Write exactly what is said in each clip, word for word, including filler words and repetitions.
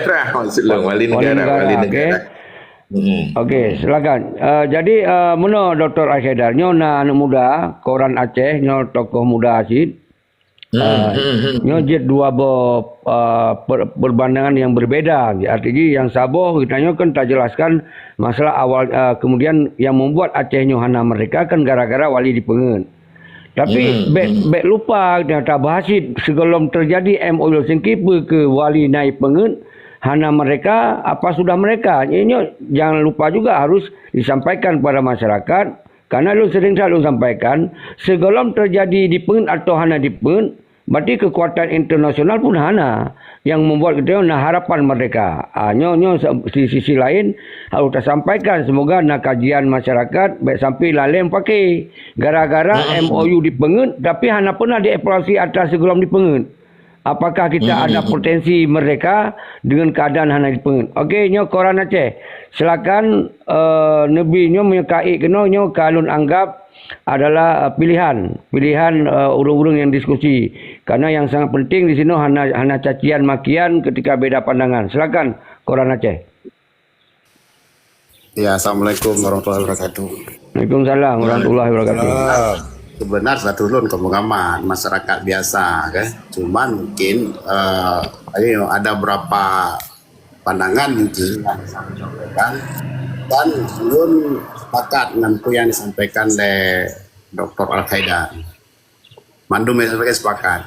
Negara, maksud lôn, wali negara, wali negara. Okey, silakan. Uh, jadi uh, meunoe Doktor Al-Khaidar, nyoe na aneuk muda, koran Aceh, nyoe tokoh muda cit. Uh, nyoe jeuet dua boh uh, per, perbandingan yang berbeda. Artinya yang saboh kita nyoe kan tajelaskan masalah awal, uh, kemudian yang membuat Aceh nyoe hana merdeka kan gara-gara wali dipeungeut. Tapi bèk, bèk lupa, ternyata bahas cit, sebelum terjadi M O U Helsinki, peu keu wali na dipeungeut, hana merdeka, apa sudah merdeka. Ini jangan lupa juga harus disampaikan kepada masyarakat. Karena lôn sering selalu sampaikan, sebelum terjadi dipeungeut atau hana dipeungeut, berarti kekuatan internasional pun hana yang membuat kita na harapan merdeka. Ah, nyoe, nyoe di sisi lain harus tasampaikan, semoga na kajian masyarakat, bèk sampai laleng pakai. Gara-gara M O U dipeungeut, tapi hana pernah dievaluasi atas sebelum dipeungeut. Apakah kita ada potensi merdeka dengan keadaan hana dipeungeut? Okey, nyoe koran Aceh. Silakan, uh, neubi nyoe meunyoe ka ék keunoe, nyoe ka lôn anggap adalah uh, pilihan. Pilihan uh, ureuëng-ureuëng yang diskusi. Karena yang sangat penting di sini hana hana cacian makian ketika beda pandangan. Silakan koran Aceh. Ya, assalamualaikum warahmatullahi wabarakatuh. Waalaikumsalam warahmatullahi wabarakatuh. Ah, sebenarnya satu lôn kampung aman, masyarakat biasa kan. Cuman mungkin uh, ada beberapa pandangan mungkin yang saya sampaikan dan lôn sepakat dengan apa yang disampaikan oleh Doktor Al Khaidar. Mandum yang disampaikan sepakat.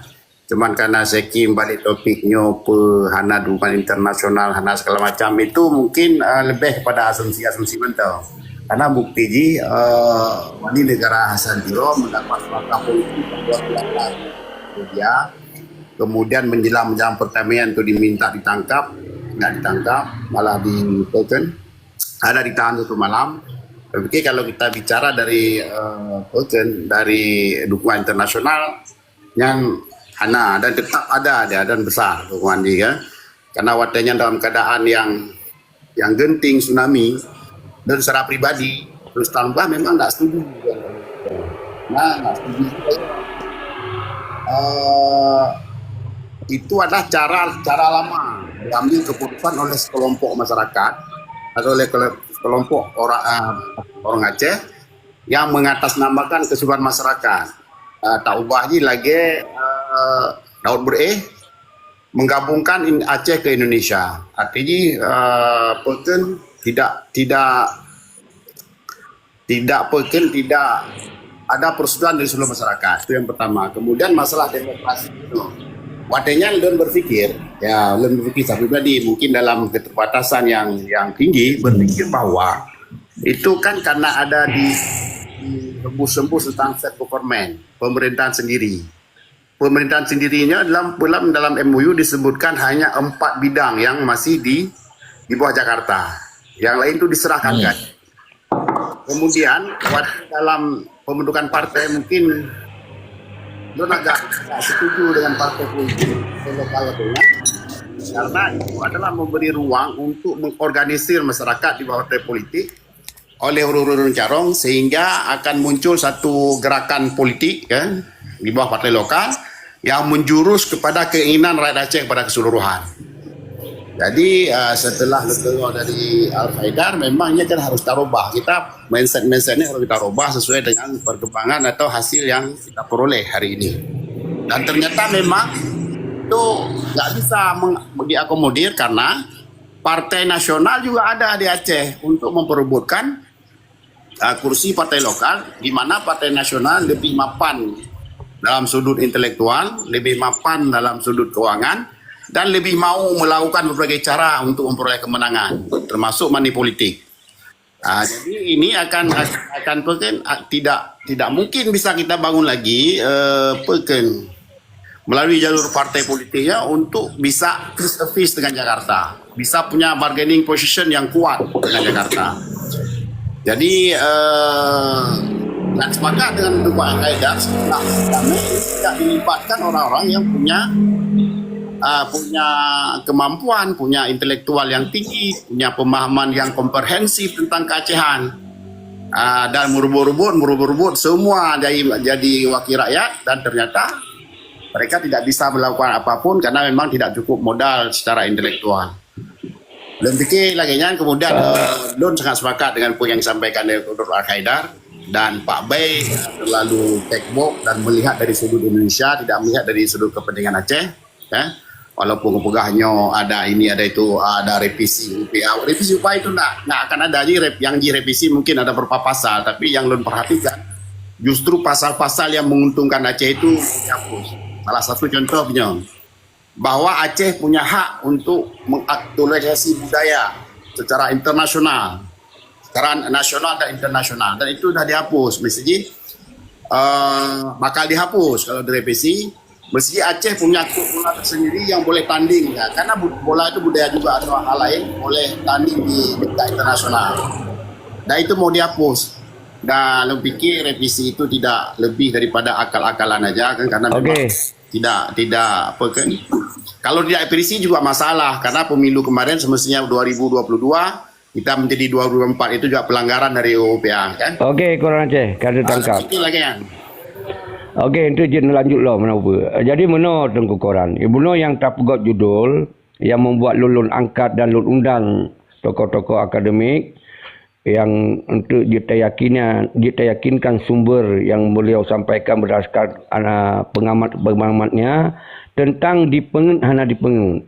Cuman karena Sekim balik topik nyoe pe hana dukungan internasional, hana segala macam, itu mungkin uh, lebih kepada asumsi-asumsi mantau. Karena bukti ji uh, wali negara Hasan Tiro mendapat langkah politik buat dia, kemudian menjelang menjelang pertamian tu diminta ditangkap, tidak ditangkap, malah di token, ada ditahan satu malam. Tapi kalau kita bicara dari uh, token dari dukungan internasional, nyang hana dan tetap ada dia dan besar dukungan dia. Karena watèe nyan dalam keadaan yang yang genting tsunami dan secara pribadi terus tambah memang tak setuju. Nah, tak setuju. Uh, itu adalah cara cara lama diambil keputusan oleh sekelompok masyarakat atau oleh kelompok orang uh, orang Aceh yang mengatasnamakan keseluruhan masyarakat. Uh, tak ubah ji lagi uh, Daud Bereh menggabungkan Aceh ke Indonesia. Artinya uh, Peken tidak tidak tidak Peken tidak ada persetujuan dari seluruh masyarakat. Itu yang pertama. Kemudian masalah demokrasi itu. Watèe nyan lôn berpikir, ya lôn berpikir secara pribadi mungkin dalam keterbatasan yang yang tinggi berpikir bahwa itu kan karena ada di, di embus-embus tentang self government, pemerintahan sendiri. Pemerintahan sendirinya dalam dalam dalam M O U disebutkan hanya empat bidang yang masih di di bawah Jakarta. Yang lain itu diserahkan hmm. kan. Kemudian dalam pembentukan partai mungkin lôn agak setuju dengan partai politik lokal itu ya. Karena itu adalah memberi ruang untuk mengorganisir masyarakat di bawah partai politik oleh ureuëng-ureuëng carong sehingga akan muncul satu gerakan politik ya, di bawah partai lokal yang menjurus kepada keinginan rakyat Aceh kepada keseluruhan. Jadi uh, setelah keluar dari Al Qaeda memangnya kan harus tarubah kita mindset mindset ini harus kita rubah sesuai dengan perkembangan atau hasil yang kita peroleh hari ini. Dan ternyata memang itu nggak bisa diakomodir karena partai nasional juga ada di Aceh untuk memperebutkan uh, kursi partai lokal di mana partai nasional lebih mapan dalam sudut intelektual, lebih mapan dalam sudut keuangan dan lebih mau melakukan berbagai cara untuk memperoleh kemenangan termasuk money politik. Uh, jadi ini akan akan, akan uh, tidak tidak mungkin bisa kita bangun lagi uh, melalui jalur partai politiknya untuk bisa face to face dengan Jakarta, bisa punya bargaining position yang kuat dengan Jakarta. Jadi uh, dan sepakat dengan Pak Haidar setelah kami tidak dilibatkan orang-orang yang punya uh, punya kemampuan, punya intelektual yang tinggi, punya pemahaman yang komprehensif tentang keacehan. Uh, dan merubut-rubut, merubut-rubut semua jadi jadi wakil rakyat dan ternyata mereka tidak bisa melakukan apapun karena memang tidak cukup modal secara intelektual. Lôn pikir lagèe nyan, kemudian, eh, lôn sangat sepakat dengan apa yang disampaikan oleh Doktor Al-Khaidar dan Pak Bay, eh, terlalu black box dan melihat dari sudut Indonesia, tidak melihat dari sudut kepentingan Aceh, ya. Walaupun peugah nyoe ada ini, ada itu, ada revisi U P A. Revisi U P A itu ndak, ndak akan ada. Jadi rep-, yang direvisi mungkin ada beberapa pasal, tapi yang lôn perhatikan justru pasal-pasal yang menguntungkan Aceh itu dihapus. Salah satu contoh nyoe, bahwa Aceh punya hak untuk mengaktualisasi budaya secara internasional, secara nasional dan internasional, dan itu dah dihapus. Mesti, eh, bakal dihapus kalau direvisi. Mesti Aceh punya klub bola tersendiri yang boleh tanding, ya, karena bu-, bola itu budaya juga atau hal lain boleh tanding di tingkat internasional. Dan itu mau dihapus. Dan lôn pikir revisi itu tidak lebih daripada akal-akalan aja kan, karena memang Okey. tidak, tidak apa kan. Kalau tidak revisi juga masalah, karena pemilu kemarin semestinya dua ribu dua puluh dua, kita menjadi dua ribu dua puluh empat, itu juga pelanggaran dari U U P A kan. Okey, Koran Aceh, ka Ah, tangkap. Itu lagi kan. Okey, untuk jin lanjut lah mana apa. Jadi meunoe Teungku Koran. Meunoe yang tapeugöt judul yang membuat lôn, lôn angkat dan lôn undang tokoh-tokoh akademik yang untuk jitayakinan, jitayakinkan sumber yang beliau sampaikan berdasarkan, ah, pengamat-pengamatnya tentang dipeungeut hana dipeungeut.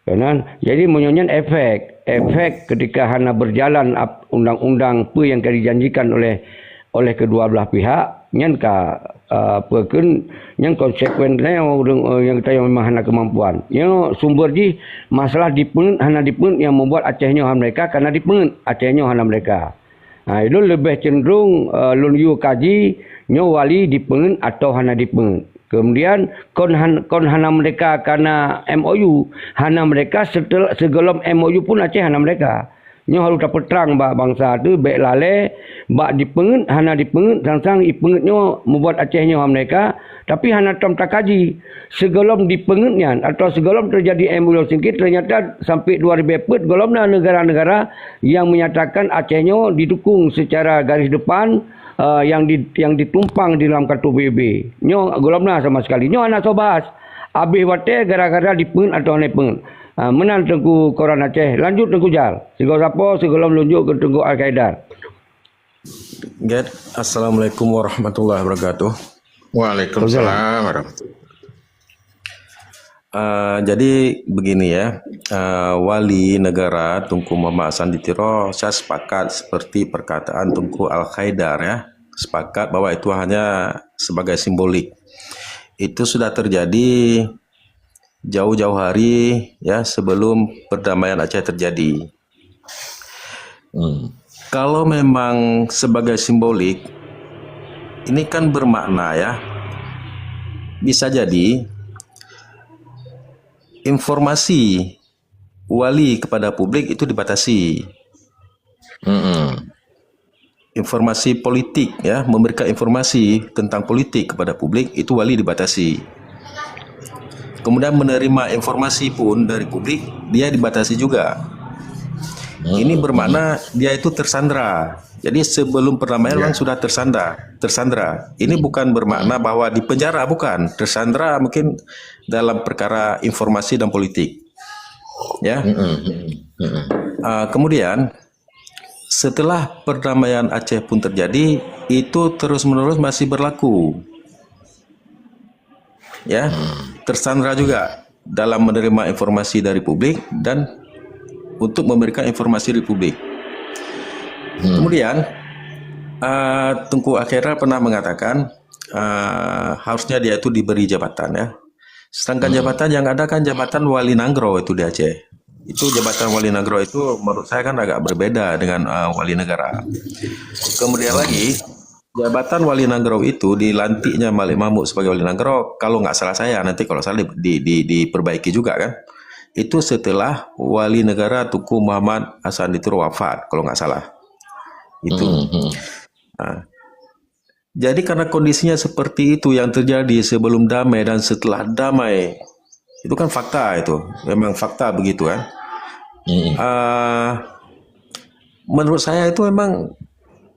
Kan? Jadi meunyoe nyan efek, efek ketika hana berjalan ap-, undang-undang peue nyang ka dijanjikan oleh, oleh kedua belah pihak, nyan ka, eh, apa kheun, nyan konsekuensinya ureueng, eh, nyang geutanyoe memang hana kemampuan. Nyoe sumber jih masalah dipeungeut hana dipeungeut nyang membuat Aceh nyoe hana merdeka, karena dipeungeut Aceh nyoe hana merdeka. Ha, ulôn leubeh cenderung, eh, lôn yue kaji nyoe wali dipeungeut atau hana dipeungeut. Kemudian kon han-, kon hana merdeka karena M O U, hana merdeka setel-, sigohlom M O U pun Aceh hana merdeka. Nyoe harôh tapeutrang bak bansa teuh, bèk lalè bak dipeungeut hana dipeungeut, sang-sang ipeungeut nyoe mubuat Aceh nyoe hana merdeka, tapi hana tom takaji. Sigohlom dipeungeut nyan atau sigohlom teujadi M O U Helsinki, ternyata sampai dua ribu peuet gohlom na negara-negara yang menyatakan Aceh nyoe didukung secara garis depan, eh, yang di, yang ditumpang di dalam kartu P B B. Nyoe gohlom na sama sekali. Nyoe hana soe bahas. Abéh watèe gara-gara dipeungeut atau hana dipeungeut. Ah, meunan Teungku Koran Aceh. Lanjut Teungku Jal. Sigoe sapo, sigohlom lôn jok keu Teungku Al-Qaedar. Get, Assalamualaikum warahmatullahi wabarakatuh. Waalaikumsalam warahmatullahi. Ah, jadi begini ya, ah, wali negara Teungku Muhammad Hasan di Tiro, saya sepakat seperti perkataan Teungku Al-Khaedar ya, sepakat bahwa itu hanya sebagai simbolik. Itu sudah terjadi jauh-jauh hari ya sebelum perdamaian Aceh terjadi. Hmm. Kalau memang sebagai simbolik, ini kan bermakna ya, bisa jadi informasi wali kepada publik itu dibatasi. Hmm. Informasi politik ya, memberikan informasi tentang politik kepada publik itu wali dibatasi. Kemudian menerima informasi pun dari publik dia dibatasi juga. Hmm. Ini bermakna dia itu tersandra. Jadi sebelum perdamaian ya, memang sudah tersandra, tersandra. Ini bukan bermakna bahwa dipenjara, bukan. Tersandra mungkin dalam perkara informasi dan politik. Ya. Hmm, hmm, hmm. Ah, kemudian setelah perdamaian Aceh pun terjadi, itu terus-menerus masih berlaku. Ya, hmm, tersandra juga dalam menerima informasi dari publik dan untuk memberikan informasi di publik. Hmm. Kemudian, ah, Teungku Al-Khaedar pernah mengatakan, ah, harusnya dia itu diberi jabatan ya. Sedangkan, hmm, jabatan yang ada kan jabatan wali nanggroe itu di Aceh. Itu jabatan wali nanggroe itu menurut saya kan agak berbeda dengan, eh, wali negara. Kemudian lagi, jabatan wali nanggroe itu dilantiknya Malik Mahmud sebagai wali nanggroe, kalau nggak salah saya, nanti kalau salah di, di, diperbaiki juga kan. Itu setelah wali negara Teungku Muhammad Hasan di Tiro wafat, kalau nggak salah. Itu. Hmm, hmm. Nah, jadi karena kondisinya seperti itu yang terjadi sebelum damai dan setelah damai, itu kan fakta itu. Memang fakta begitu kan. Hmm. Ah, menurut saya itu memang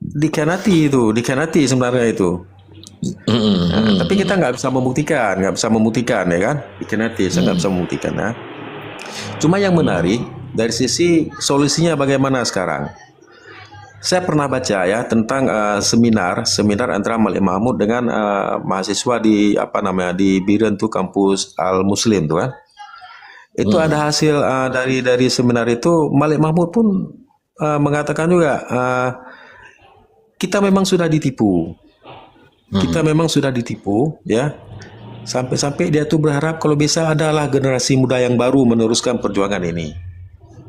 dikhianati itu, dikhianati sebenarnya itu. Hmm, ah, hmm, tapi kita nggak bisa membuktikan, nggak bisa membuktikan ya kan. Dikhianati, saya nggak, hmm, bisa membuktikan ya. Cuma yang menarik, Dari sisi solusinya bagaimana sekarang? Saya pernah baca ya tentang uh, seminar seminar antara Malik Mahmud dengan uh, mahasiswa di apa namanya di Biren tu, kampus Al Muslim tu kan. Itu hmm. ada hasil uh, dari dari seminar itu, Malik Mahmud pun uh, mengatakan juga uh, kita memang sudah ditipu. Kita memang sudah ditipu, ya. Sampai-sampai dia tu berharap kalau bisa adalah generasi muda yang baru meneruskan perjuangan ini.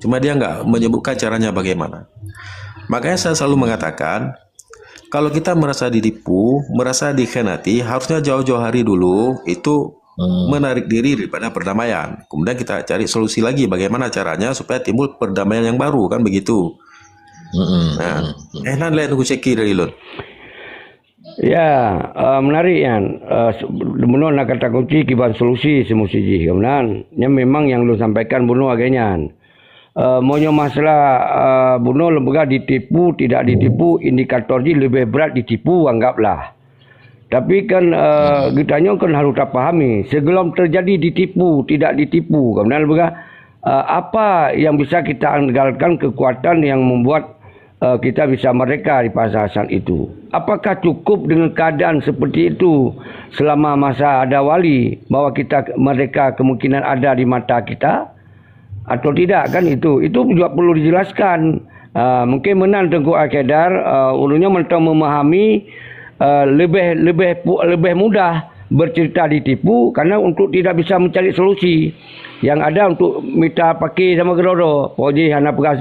Cuma dia nggak menyebutkan caranya bagaimana. Makanya saya selalu mengatakan, kalau kita merasa ditipu, merasa dikhianati, harusnya jauh-jauh hari dulu itu hmm. menarik diri daripada perdamaian. Kemudian kita cari solusi lagi bagaimana caranya supaya timbul perdamaian yang baru, kan begitu. Hmm. Nah, eh nan lain tunggu ceki dari lun. Ya, uh, menarik nyan. Uh, bunoe na kata kunci kiban solusi semusi jih. Kemudian, nyan memang yang lôn sampaikan bunoe agak nyan. Uh, meunyoe masalah uh, bunoe lôn peugah ditipu, tidak ditipu, indikator jih lebih berat ditipu, anggaplah. Tapi kan uh, geutanyoe kan harus tapahami, sebelum terjadi ditipu, tidak ditipu, kemudian lôn peugah uh, apa yang bisa kita andalkan kekuatan yang membuat uh, kita bisa merdeka di masa saat itu. Apakah cukup dengan keadaan seperti itu selama masa ada wali bahwa kita merdeka kemungkinan ada di mata kita? Atau tidak kan itu? Itu juga perlu dijelaskan. Uh, mungkin meunan Teungku Al-Qaedar uh, ulunnya mantong memahami uh, lebih lebih lebih mudah bercerita ditipu karena untuk tidak bisa mencari solusi. Yang ada untuk mita pakai sama keudroe-droe. Poji hana peugah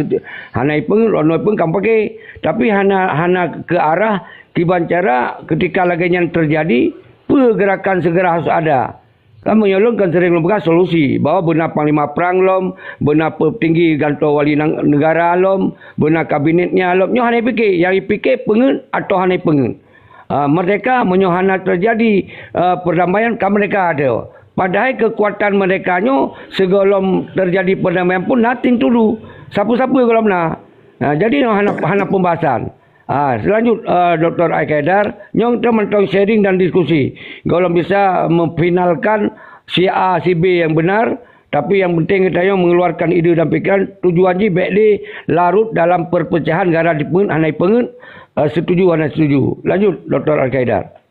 hana ipeung, lono ipeung kan pakai. Tapi hana hana ke arah kiban cara ketika lagée nyan terjadi, peue gerakan segera harus ada. Kan meunyoe lôn kan sering lôn peugah solusi bahwa beuna panglima prang lom, beuna petinggi gantoe wali negara lom, beuna kabinetnya lom. Nyoe hana ipike, yang ipike peungeut atau hana ipeungeut. Uh, merdeka meunyoe hana terjadi uh, perdamaian ka merdeka ada. Padahai kekuatan merdeka nyoe sigohlom terjadi perdamaian pun nothing to do. Sapeue-sapeue gohlom na. Uh, jadi nyoe hana hana pembahasan. Ah, selanjut uh, Doktor Al-Qaedar, nyoe kita mantong sharing dan diskusi. Gohlom bisa memfinalkan si A si B yang benar, tapi yang penting kita yang mengeluarkan ide dan pikiran tujuan jih baik di larut dalam perpecahan gara dipeungeut hana ipeungeut uh, setuju hana setuju. Lanjut Doktor Al-Qaedar.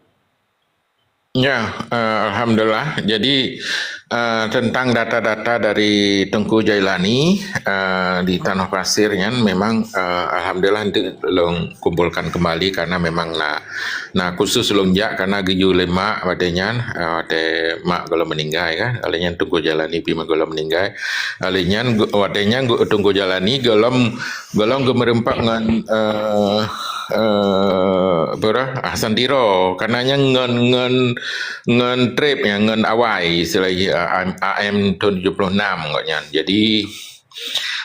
Ya, uh, alhamdulillah. Jadi uh, tentang data-data dari Tengku Jailani uh, di Tanoh Pasir nyan memang uh, alhamdulillah nanti lôn kumpulkan kembali karena memang na na khusus lôn jak karena geuyue lé mak watée nyan, uh, watée mak gohlom meninggai kan. Alai nyan Tengku Jailani pih mak gohlom meninggai. Alai nyan watée nyan Tengku Jailani gohlom Gohlom geumeureumpok ngon uh, uh, Hasan Tiro karena nyan ngon ngon ngon trip yang ngon awai selain uh, AM tahun tujuh puluh enam kok nyan. Jadi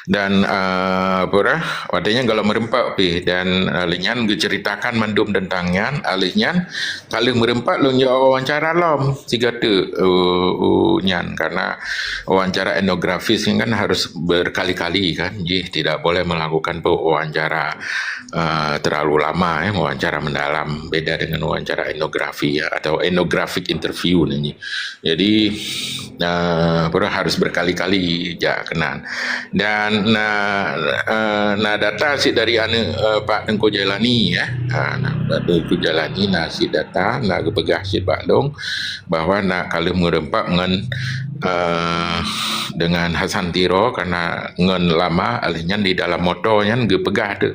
dan uh, apa dah watanya gohlom meureumpok pih dan uh, lé nyan geuceritakan mandum tentang nyan, alih nyan Ka lheueh meureumpok lôn jaweueb wawancara lom sigoe teuk uh, uh, nyan karena wawancara etnografis kan harus berkali-kali kan, jih tidak boleh melakukan wawancara uh, terlalu lama ya, wawancara mendalam beda dengan wawancara etnografi ya, atau etnographic interview ni. Jadi uh, harus berkali-kali jak keunan. Dan na uh, na data sit dari aneuk uh, Pak Tengku Jailani ya. Ha, na Pak Tengku Jailani na sit data na geupeugah sit bak lôn bahwa na ka lheueh meureumpok ngon uh, dengan Hasan Tiro karena ngon lama alih nyan di dalam moto nyan geupeugah tu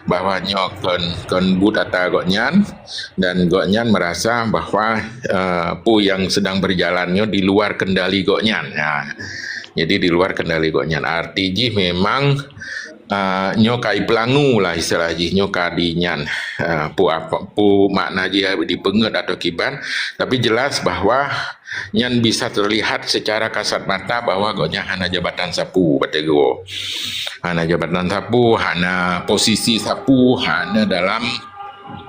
bahwa nyoe kon kon but ata gobnyan dan gobnyan merasa bahwa uh, peue yang sedang berjalan nyoe di luar kendali gobnyan. Ha. Jadi di luar kendali gobnyan. Arti jih memang uh, nyoe ka ipeulangu lah istilah jih nyoe ka di nyan. Uh, pu apa pu makna jih dipeungeut atau kiban, tapi jelas bahwa nyan bisa terlihat secara kasat mata bahwa gobnyan hana jabatan sapu bategue. Hana jabatan sapu, hana posisi sapu, hana dalam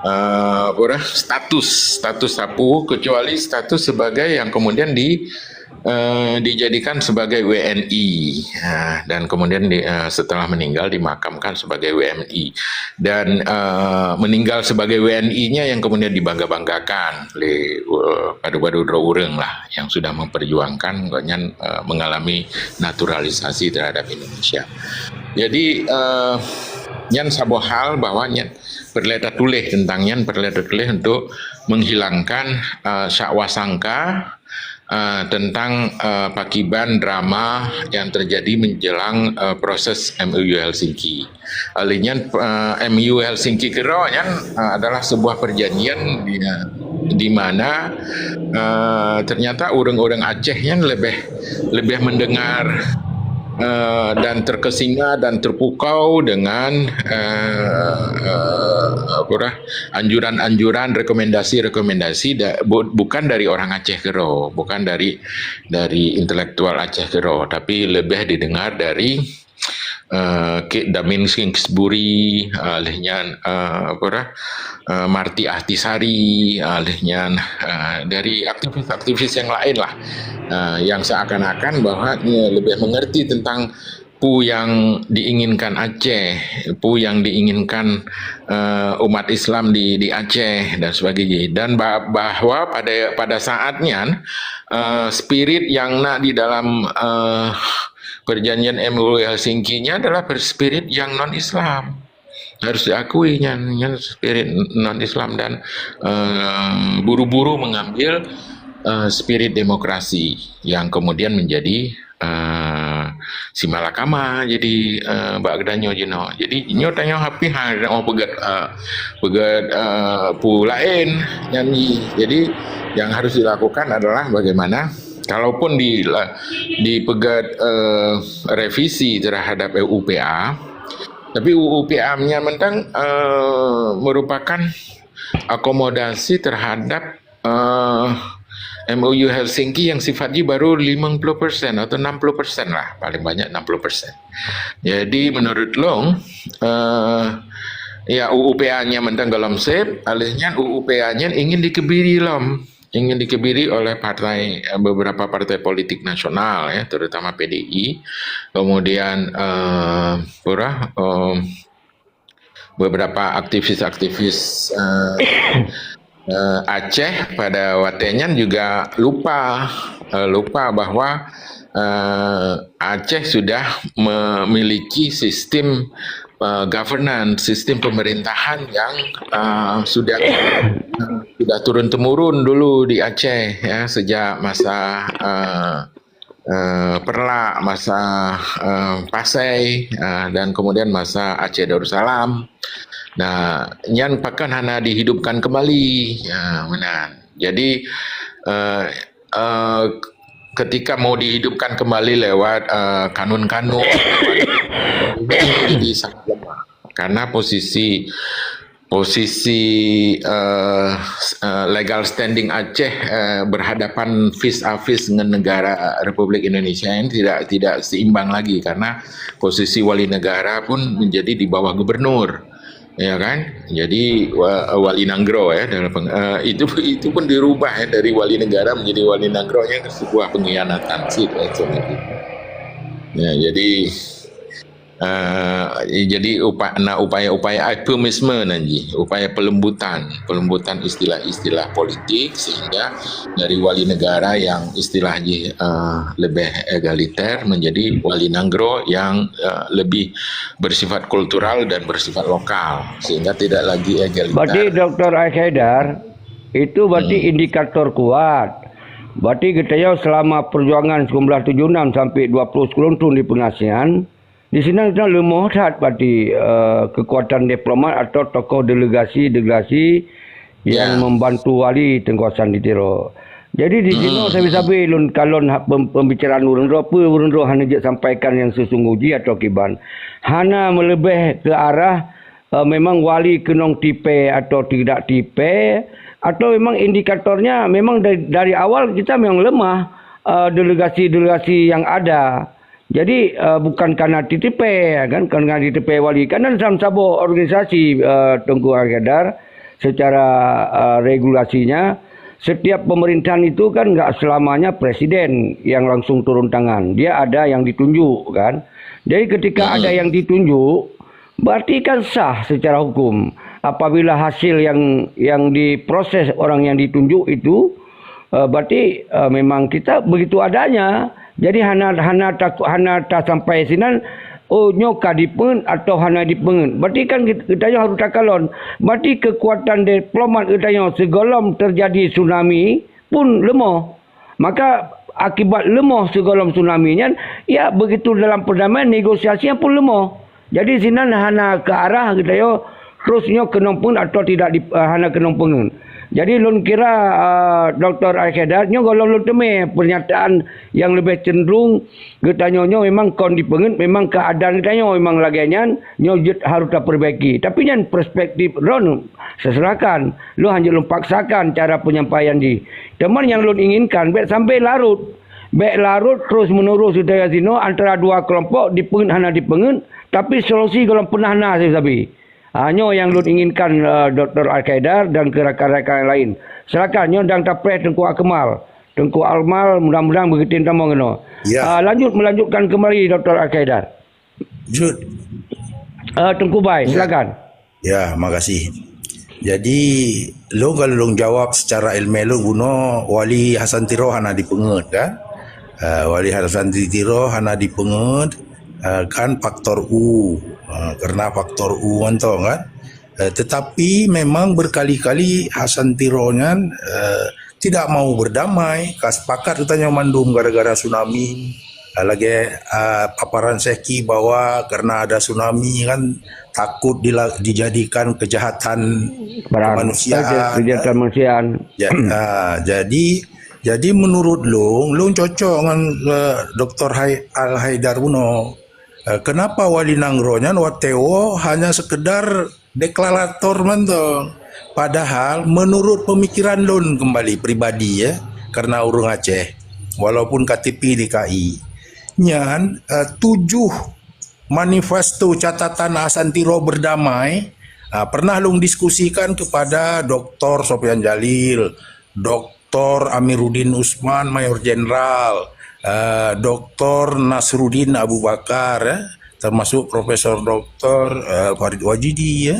uh, apa dah, status status sapu kecuali status sebagai yang kemudian di eh, dijadikan sebagai W N I, eh, dan kemudian di, eh, setelah meninggal dimakamkan sebagai W N I. Dan, eh, meninggal sebagai W N I-nya yang kemudian dibangga-banggakan oleh, eh, padub-padub droe ureuëng lah yang sudah memperjuangkan, gobnyan, eh, mengalami naturalisasi terhadap Indonesia. Jadi, eh, nyan saboh hal bahwa nyan peureulée tatuléh tentang nyan, peureulée tatuléh untuk menghilangkan, eh, syak wasangka, eh, tentang, eh, pakiban drama yang terjadi menjelang, eh, proses M O U Helsinki. Oleh nyan, eh, M O U Helsinki keudroe nyan, eh, adalah sebuah perjanjian di, di mana, eh, ternyata ureuëng-ureuëng Aceh nyan lebih, lebih mendengar, eh, dan terkesima dan terpukau dengan, eh, eh, apa dah, anjuran-anjuran, rekomendasi-rekomendasi da-, bu-, bukan dari orang Aceh keudroe, bukan dari, dari intelektual Aceh keudroe, tapi lebih didengar dari, eh, Kik Damin Kingsbury, eh, lheueh nyan, eh, apa dah, eh, Marty Ahtisaari, eh, lheueh nyan, eh, dari aktivis-aktivis yang lain lah, eh, yang seakan-akan bahwa dia lebih mengerti tentang peue yang diinginkan Aceh, peue yang diinginkan, eh, umat Islam di, di Aceh dan sebagainya. Dan ba-, bahwa pada, pada saat nyan, eh, spirit yang na di dalam, eh, perjanjian M O U Helsinki nya adalah per-, spirit yang non-Islam. Harus diakui nyan, nyan spirit non-Islam dan, eh, buru-buru mengambil, eh, spirit demokrasi yang kemudian menjadi, eh, si malakama jadi, eh, bak geutanyoe jinoe. Jadi nyoe tanyoe hapih hana peugét, eh, peugét, eh, peue laén nyan jih. Jadi yang harus dilakukan adalah bagaimana kalaupun di, dipeugét, eh, revisi terhadap U U P A, tapi U U P A nyan mantong, eh, merupakan akomodasi terhadap, eh, M O U Helsinki yang sifat jih baru lima puluh persen atau enam puluh persen lah, paling banyak enam puluh persen. Jadi menurut lôn, eh, ya, U U P A nyan mantong gohlom sép, alèh nyan U U P A nyan ingin dikebiri lom, ingin dikebiri oleh partai, eh, beberapa partai politik nasional, ya, terutama P D I. Kemudian, eh, pura, eh, beberapa aktivis-aktivis, eh, eh, Aceh pada watèe nyan juga lupa, eh, lupa bahwa, eh, Aceh sudah memiliki sistem, eh, governance, sistem pemerintahan yang, eh, sudah, sudah turun-temurun dulu di Aceh, ya, sejak masa, eh, eh, Perlak, masa, eh, Pasai, eh, dan kemudian masa Aceh Darussalam. Nah, nyan pakon hana dihidupkan kembali. Ya, meunan. Jadi, eh, eh, ketika mau dihidupkan kembali lewat, eh, kanun-kanun, jadi sangat lemah. Karena posisi, posisi, eh, s-, eh, legal standing Aceh, eh, berhadapan face a face dengan negara Republik Indonesia ini tidak, tidak seimbang lagi karena posisi wali negara pun menjadi di bawah gubernur, ya kan? Jadi wa-, wali nanggroe, ya, dalam peng-, eh, itu, itu pun dirubah, ya, dari wali negara menjadi wali nanggroe, ya, sebuah pengkhianatan sih, ya, sebenarnya. Ya, jadi, eh, jadi upa-, na upaya-upaya eufemisme nan jih, upaya pelembutan, pelembutan istilah-istilah politik sehingga dari wali negara yang istilah jih, eh, lebih egaliter menjadi wali nanggroe yang, eh, lebih bersifat kultural dan bersifat lokal sehingga tidak lagi egaliter. Berarti Doktor Al Haidar, itu berarti Hmm. indikator kuat. Berarti geutanyoe selama perjuangan sembilan belas tujuh enam sampai dua puluh sekeluntung di pengasingan, di sinan geutanyoe leumoh that berarti, eh, kekuatan diplomat atau tokoh delegasi-delegasi yang Ya. membantu wali Teungku Hasan di Tiro. Jadi di sinoe Hmm. sabe-sabe lôn kalon hak pem-, pembicaraan ureuëng droe, peue ureuëng droe hana jeuet sampaikan yang sesungguh jih atau kiban. Hana meuleubeh ke arah, eh, memang wali keunong tipèe atau tidak tipèe, atau memang indikatornya memang dari, dari awal kita memang lemah, eh, delegasi-delegasi yang ada. Jadi, eh, bukan karena tipèe, kan, karena tipèe wali. Karena dalam saboh organisasi, eh, Teungku Al Haidar, secara, eh, regulasinya, setiap pemerintahan itu kan nggak selamanya presiden yang langsung turun tangan. Dia ada yang ditunjuk, kan. Jadi ketika ada yang ditunjuk, berarti kan sah secara hukum. Apabila hasil yang yang diproses orang yang ditunjuk itu, eh, berarti, eh, memang kita begitu adanya. Jadi hana hana tak hana tak sampai sinan, oh, nyoe ka dipeungeut atau hana dipeungeut. Berarti kan geutanyoe harus takalon. Berarti kekuatan diplomat geutanyoe sigohlom terjadi tsunami pun leumoh. Maka akibat leumoh sigohlom tsunami nyan, ya begitu dalam perdamaian negosiasi pun leumoh. Jadi sinan hana ke arah geutanyoe terus nyoe keunong peungeut atau tidak di, uh, hana keunong peungeut. Jadi lôn kira, uh, Doktor Al-Khaidar nyoe gohlom lôn teumé pernyataan yang lebih cenderung geutanyoe nyoe memang kon dipeungeut, memang keadaan geutanyoe memang lagée nyan, nyoe jeuet harus taperbaiki. Tapi nyan perspektif droeneuh, seserahkan. Lôn hana lôn paksakan cara penyampaian jih. Teuma nyang lôn inginkan, bék sampai larut. Bék larut terus menerus geutanyoe sinoe antara dua kelompok dipeungeut hana dipeungeut, tapi solusi gohlom peunah na sabe-sabe. Ha, nyoe nyang lôn inginkan, uh, Doktor Al-Khaidar dan ke rakan-rakan lain. Silakan, nyoe dang tapreh Teungku Akmal. Teungku Akmal, mudah-mudahan beugeutem tamong keunoe. Ya. Ah, lanjut, melanjutkan kembali, Doktor Al-Khaidar. Jud. Ah, Teungku Bai, silakan. Ya, makasih. Jadi, lôn kalau lôn jawab secara ilmiah lôn bunoe Wali Hasan Tiro hana dipeungeut, kan? Ah, Wali Hasan Tiro hana dipeungeut, ah, kan faktor U. Ah, karena faktor U mantong, kan? Eh, tetapi memang berkali-kali Hasan Tiro nyan, eh, tidak mau berdamai. Ka sepakat geutanyoe mandum gara-gara tsunami. Ah, lagée, ah, paparan Syekh Ki bahwa karena ada tsunami kan takut dila-, dijadikan kejahatan kemanusiaan, kejahatan kemanusiaan. Ja-, ah, jadi, jadi menurut lôn, lôn cocok ngon, eh, Doktor Hai-, Al Haidar bunoe. Eh, kenapa Wali Nanggroe nyan watée woe hanya sekedar deklarator mantong. Padahal menurut pemikiran lôn kembali pribadi ya, karena ureuëng Aceh, walaupun K T P D K I, nyan, eh, tujuh manifesto catatan Hasan Tiro berdamai, ah, pernah lôn diskusikan kepada Doktor Sofyan Jalil, Doktor Amiruddin Usman, Mayor Jenderal, eh, Doktor Nasruddin Abu Bakar, eh, termasuk Profesor Doktor, eh, Farid Wajidi, ya,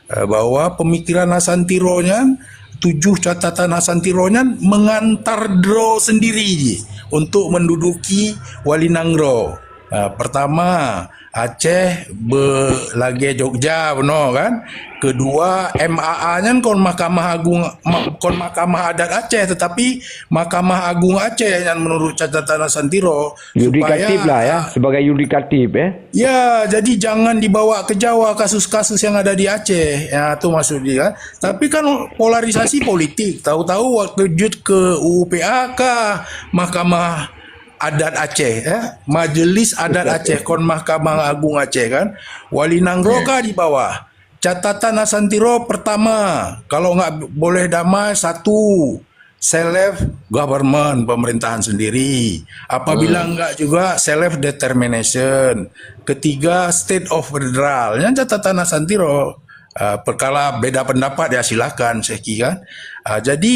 eh, bahwa pemikiran Hasan Tiro nyan, tujuh catatan Hasan Tiro nyan mengantar droe sendiri jih untuk menduduki Wali Nanggroe. Ah, pertama, Aceh be-, lagée Jogja bunoe kan. Kedua, M A A nyan kon Mahkamah Agung, ma-, kon Mahkamah Adat Aceh, tetapi Mahkamah Agung Aceh nyan menurut catatan Hasan Tiro. Yudikatif supaya, lah ya, ah, sebagai yudikatif ya. Ya, jadi jangan dibawa ke Jawa kasus-kasus yang ada di Aceh. Ya, tu maksud dia. Tapi kan polarisasi politik. Tahu-tahu waktu jut ke U U P A kah Mahkamah Adat Aceh, eh? Majelis Adat Aceh, kon Mahkamah Agung Aceh kan. Wali Nanggroe ka di bawah. Catatan Hasan Tiro pertama, kalau nggak boleh damai, satu, self government, pemerintahan sendiri. Apabila enggak juga, self determination. Ketiga, state of federal. Yang catatan Hasan Tiro. Ah, perkara beda pendapat ya silakan, Syekh Ki, kan. Ah, jadi,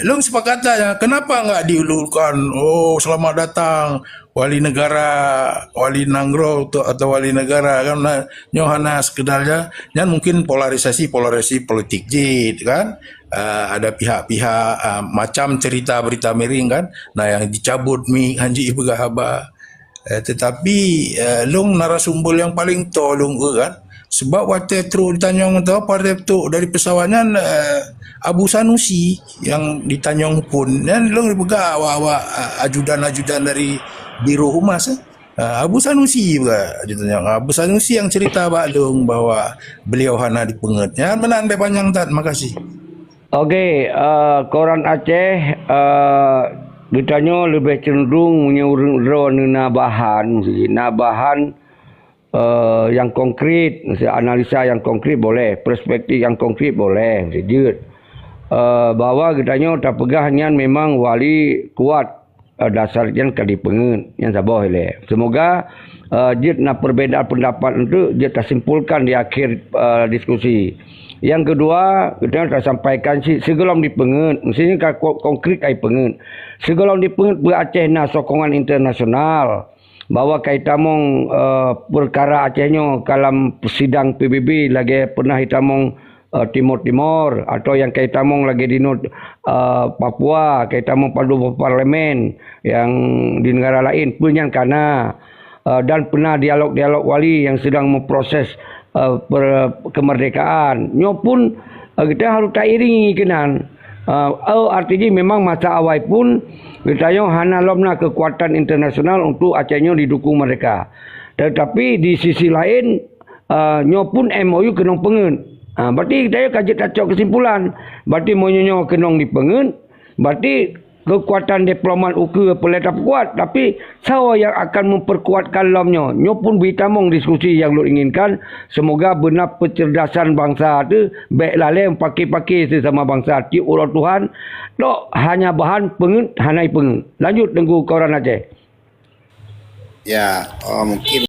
lung sepakat saja, kenapa enggak diulukan, "Oh, selamat datang Wali Negara, Wali Nanggroe tu, atau Wali Negara," kan? Nah, nyoe hana sekedar ja, nyan mungkin polarisasi, polarisasi politik jih, kan. Ah, ada pihak-pihak, ah, macam cerita berita miring, kan. Nah, yang dicabut mi hanji peugah haba. Eh, tetapi, eh, lung narasumber yang paling to lung, eh, kan. Sebab watée trok ditanyong tu, watée trok dari pesawat nyan, eh, Abu Sanusi yang ditanyong pun. Dan lung dipeugah awak-awak, eh, ajudan-ajudan dari Biro Humas, eh. Eh, Abu Sanusi juga ditanyong. Abu Sanusi yang cerita bak lung bahwa beliau hana dipeungeut. Ya, meunan deh panjang that. Makasih. Oke, eh, koran Aceh, eh, geutanyoe leubeh cenderung meunyoe ureuëng droe na bahan, na bahan, eh, yang konkret, analisa yang konkret boleh, perspektif yang konkret boleh, jeuet. Eh, bahwa geutanyoe tapeugah nyan memang wali kuat, eh, dasar nyan ka dipeungeut, nyan saboh ilée. Semoga, eh, jeuet na perbedaan pendapat untuk jeuet tasimpulkan di akhir, eh, diskusi. Nyang keudua, geutanyoe tasampaikan cit sigohlom dipeungeut, meuseuti ka ko-, konkret ai peungeut. Sigohlom dipeungeut beu Aceh na sokongan internasional bahwa kaitamong, eh, peukara Aceh nyoe ka lam sidang P B B lagée peunah itamong, eh, Timor Timor, atau nyang kaitamong lagée di not, eh, Papua, kaitamong padub parlemen nyang di neugara laén, peue nyan ka na, eh, dan peuna dialog-dialog wali nyang sedang memproses, eh, per-, kemerdekaan. Nyoe pun, eh, kita harus tairingi keunan. Eh, oh, arti jih memang masa awai pun geutanyoe hana lom na kekuatan internasional untuk Aceh nyoe didukung mereka. Tetapi di sisi laén, eh, nyoe pun M O U keunong peungeut. Ah, berarti geutanyoe ka jeuet tacok kesimpulan. Berarti meunyoe nyoe keunong dipeungeut, berarti kekuatan diplomat ukeue peureulée tapeukuat, tapi soe nyang akan memperkuatkan lom nyoe? Nyoe pun beuitamong diskusi nyang lôn inginkan. Semoga beuna pencerdasan bangsa teuh bék lalée meupaké-paké sesama bangsa. Tiep uroe Tuhan, tok hanya bahan peungeut hana ipeungeut. Lanjut Teungku Koran Aceh. Ya, oh, mungkin